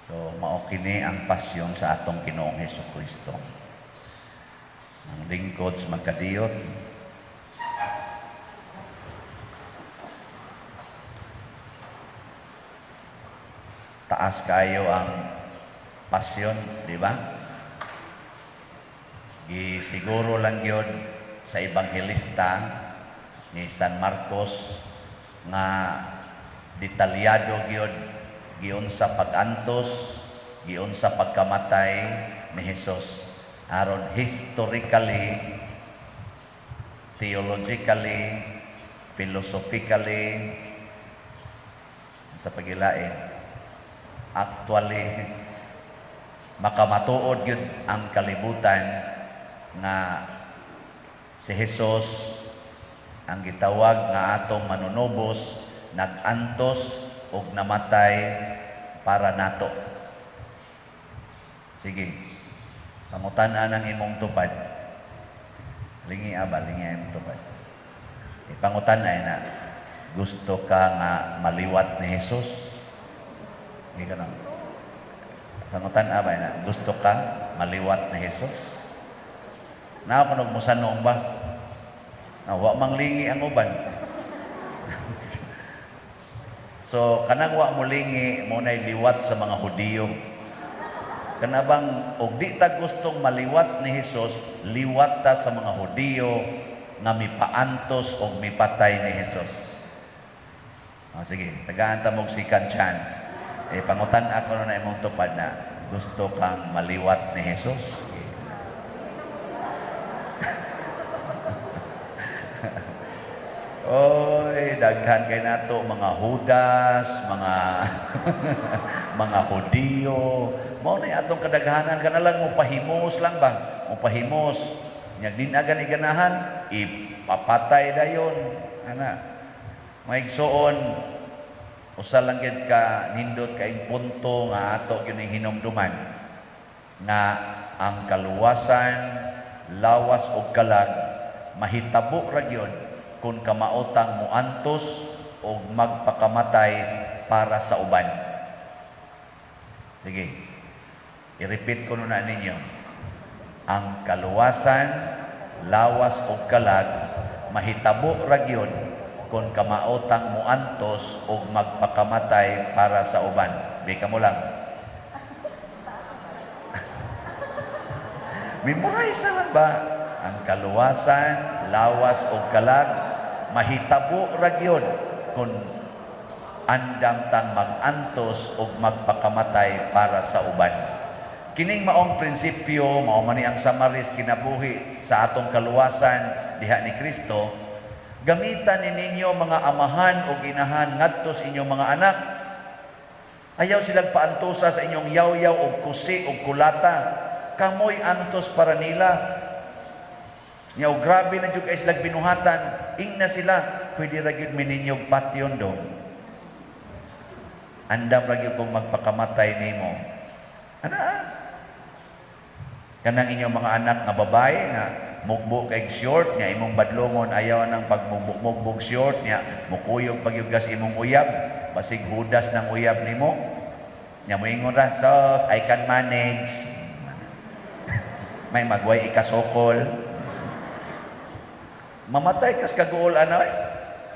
So mao kini ang pasyon sa atong Ginoong Hesus Kristo. Ang lingkod sa magkadiyot, taas kayo ang pasyon, di ba? Gisiguro lang gyud sa ebanghelista ni San Marcos nga detalyado gyud giunsa pag-antos, giunsa pagkamatay ni Jesus. Aron historically, theologically, philosophically, sa pagilain, actually, makamatuod gyud ang kalibutan nga si Jesus ang gitawag nga atong manunubos, nag-antos ug namatay para nato. Sige. Pangutan-an ang imong tupad. Lingi aba, lingi ang imong tupad. Ipangutan-ay na, gusto ka nga maliwat ni Jesus? Hindi ka na. Pangutan aba na, gusto ka maliwat ni Jesus? Naa ko musanong ba? Na, wa mang lingi ang uban. So, kanang wa mo lingi, mo na'y liwat sa mga Hudiyo. Kanabang, og di ta gustong maliwat ni Jesus, liwat ta sa mga Hudiyo nga mipaantos og mipatay ni Jesus. O, sige, tagaan ta mong second chance. Eh, pangutan ako na imong tupad na, gusto kang maliwat ni Jesus? Oy, daghan kay nato mga Judas, mga mga Hudiyo. Mao na atong kadaghanan, kana lang mo pahimos lang ba? Mo pahimos. Nya din agan iganahan, ipapatay dayon. Ana. Maigsuon, usa lang gyud ka nindot kaing punto nga ato gyud ning hinumduman nga ang kaluwasan, lawas ug kalag mahitabo ra gyud kung kamaotang muantos o magpakamatay para sa uban. Sige, i-repeat ko na ninyo. Ang kaluwasan, lawas o kalag, mahitabo ra gyud kung kamaotang muantos o magpakamatay para sa uban. Bika mo lang. Memorize lang ba? Ang kaluwasan, lawas o kalag, mahitabo ra gyud kung andam tang magantos o magpakamatay para sa uban. Kining maong prinsipyo, mao man ni ang samaris kinabuhi sa atong kaluwasan diha ni Kristo, gamitan ni ninyo mga amahan o ginahan ngadto sa inyong mga anak. Ayaw silang paantosa sa inyong yaw-yaw o kusi o kulata. Kamoy antos para nila. Nya og grabe na jud kay silang binuhatan, ingna sila, pwede ra gyud mi ninyog patyon dong. Andam ra gyud kong magpakamatay nimo. Ana? Kanang inyong mga anak nga babae nga mugbo kay short nya imong badlongon ayaw nang pagmugbog short nya mukuyog pagyud gas imong uyab, basig hudas ng uyab nimo. Nya moingon ra, "Sos, I can manage." May magway ikasokol. Mamatay kas kaguol ano eh.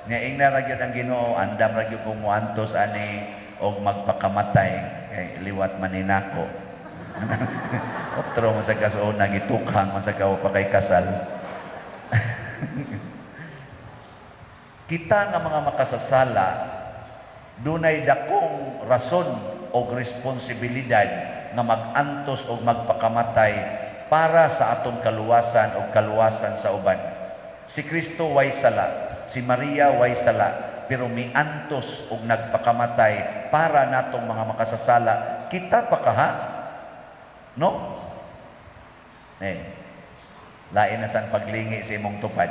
Nya ingna ra gyud ang Ginoo, andam ra gyud kung muantos ani og magpakamatay kay liwat man ni nako. Otro man sa kasuon gitukhang man sa kaw pa kay kasal. Kita nga mga makasasala dunay dakong rason og responsibilidad nga magantos og magpakamatay para sa atong kaluwasan og kaluwasan sa uban. Si Kristo way sala, si Maria way sala, pero miantos og nagpakamatay para natong mga makasasala. Kita pa kaha? No? Eh, lain na sang paglingi sa imong tupad.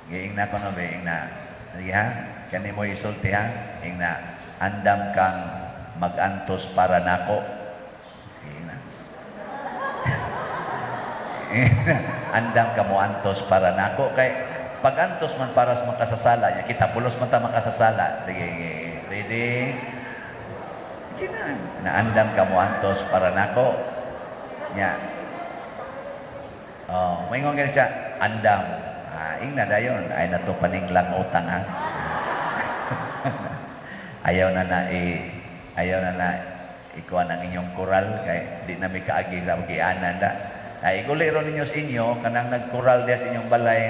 Giing na ko no, giing na. Sige ha? Kani mo isulti ha? Ing na, andam kang magantos para nako. Giing na. Andam ka mo antos para nako kay pagantos man para sa makasasala, kita pulos man ta makasasala. Sige, sige. Ready? Okay na. Naandam ka mo antos para nako. Nya. Oh, moingon gani siya, "Andam." Ah, ingna dayon, ay na to paninglang utang ha. Ayaw na na ikuan ang inyong koral kay di na mi kaagi sa gianan da. Ay iguli ron ninyo sa inyo kanang nagkoral diya sa inyong balay,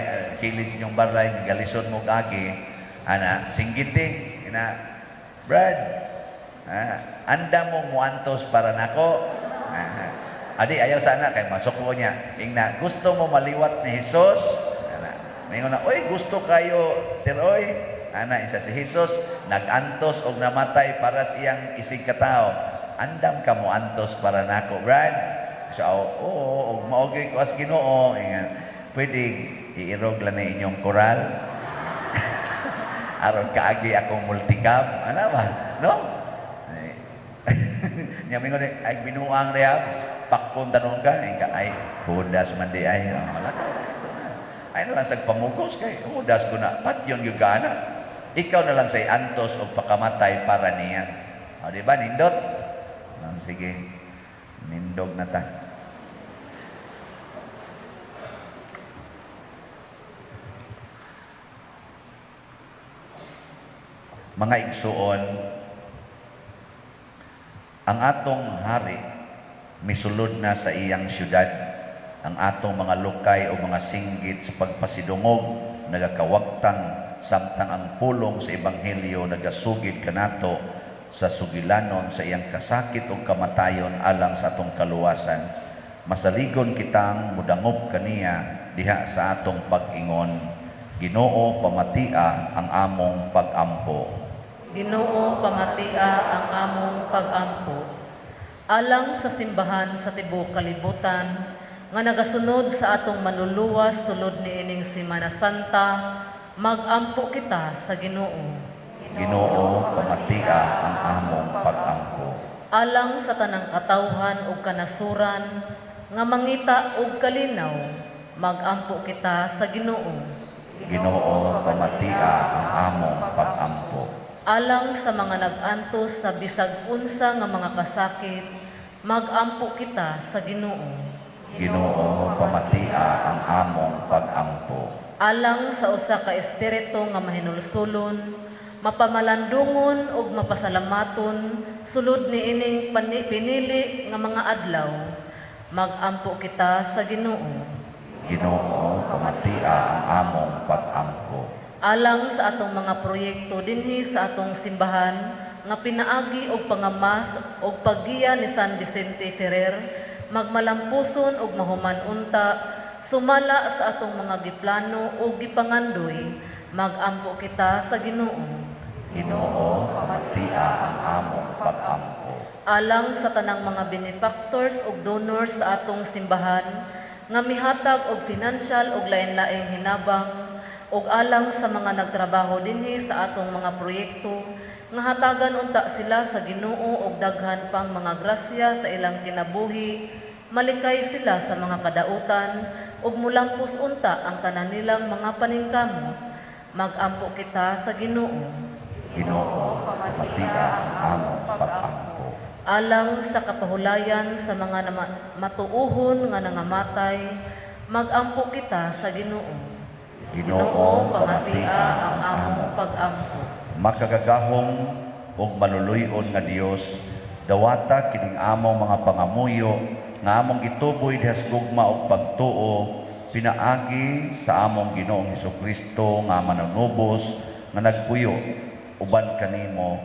kilid sa inyong balay, galisod mo kaagi ana, singgiti ina, "Brad, andam mo muantos para nako?" Adi ayaw sana kay masuklo niya. Ingna, "Gusto mo maliwat ni Jesus?" Ana, mingon na, "Oy, gusto kayo, tiroy." Ana, isa si Jesus nagantos og namatay para sa iyang isig katao. Andam ka mo antos para nako, Brad? So, oo, og mao gyud ko as Ginoo. Ingan, "Pwede iirog lang na inyong koral aron kaagi akong multicab." Ana ba? No? Eh, nya mingon, "Ay binuang riya, pakpon tanon ka." Ay, ay hudas man di ay. Oh, wala ka. Ay na lang sa pamugos kay hudas ko na patyon gyud ka ana. Ikaw na lang say antos og pakamatay para niya. O, di ba nindot? Oh, sige. Nindog na ta. Mga igsuon, ang atong hari misulod na sa iyang syudad. Ang atong mga lukay o mga singgit sa pagpasidungog nagakawagtang samtang ang pulong sa ebanghelyo nagasugid kanato sa sugilanon sa iyang kasakit ug kamatayon alang sa atong kaluwasan. Masaligon kitang mudangop kaniya diha sa atong pag-ingon, "Ginoo, pamatia ang among pag-ampo." Ginoo, pamatia ang among pag-ampo. Alang sa simbahan sa tibuok kalibutan nga nagasunod sa atong Manluluwas sulod niining Semana Santa, magampo kita sa Ginoo. Ginoo, pamatia ang among pag-ampo. Alang sa tanang katawhan ug kanasuran nga mangita og kalinaw, magampo kita sa Ginoo. Ginoo, pamatia ang among pag-ampo. Alang sa mga nag-antos sa bisag unsa nga mga kasakit, magampo kita sa Ginoo. Ginoo, pamatia ang among pag-ampo. Alang sa usa ka espiritu nga mahinulsulon, mapamalandungon ug mapasalamaton sulod niining pinili nga mga adlaw, magampo kita sa Ginoo. Ginoo, pamatia ang among pag-ampo. Alang sa atong mga proyekto dinhi sa atong simbahan nga pinaagi og pangamas og paggiya ni San Vicente Ferrer, magmalampuson ug mahuman unta sumala sa atong mga giplano ug gipangandoy, magampo kita sa Ginoo. Ginoo, pamatia ang among pag-ampo. Alang sa tanang mga benefactors ug donors sa atong simbahan nga mihatag og financial ug lain-laing hinabang ug alang sa mga nagtrabaho dinhi sa atong mga proyekto nga hatagan unta sila sa Ginoo og daghan pang mga grasya sa ilang kinabuhi, malikay sila sa mga kadautan ug mulampos unta ang tanan nilang mga paningkamot, magampo kita sa Ginoo. Ginoo, pamatia ang among pag-ampo. Alang sa kapahulayan sa mga matuohon nga nangamatay, magampo kita sa Ginoo. Ginoo, pamatia ang among pag-ampo. Makagagahom ug maluluy-on nga Dios, dawata kining among mga pangamuyo nga among gituboy diha sa gugma ug pagtuo pinaagi sa among Ginoong Hesukristo nga manunubos nga nagpuyo uban kanimo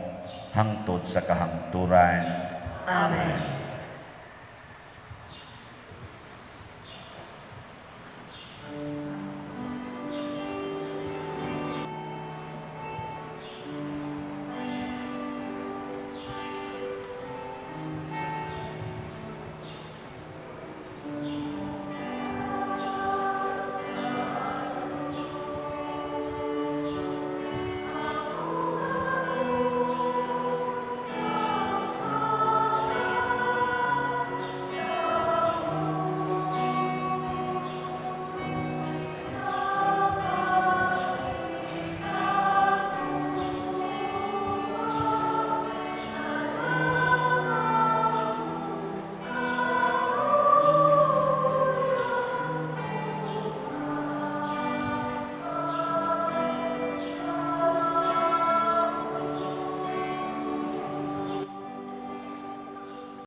hangtod sa kahangturan. Amen.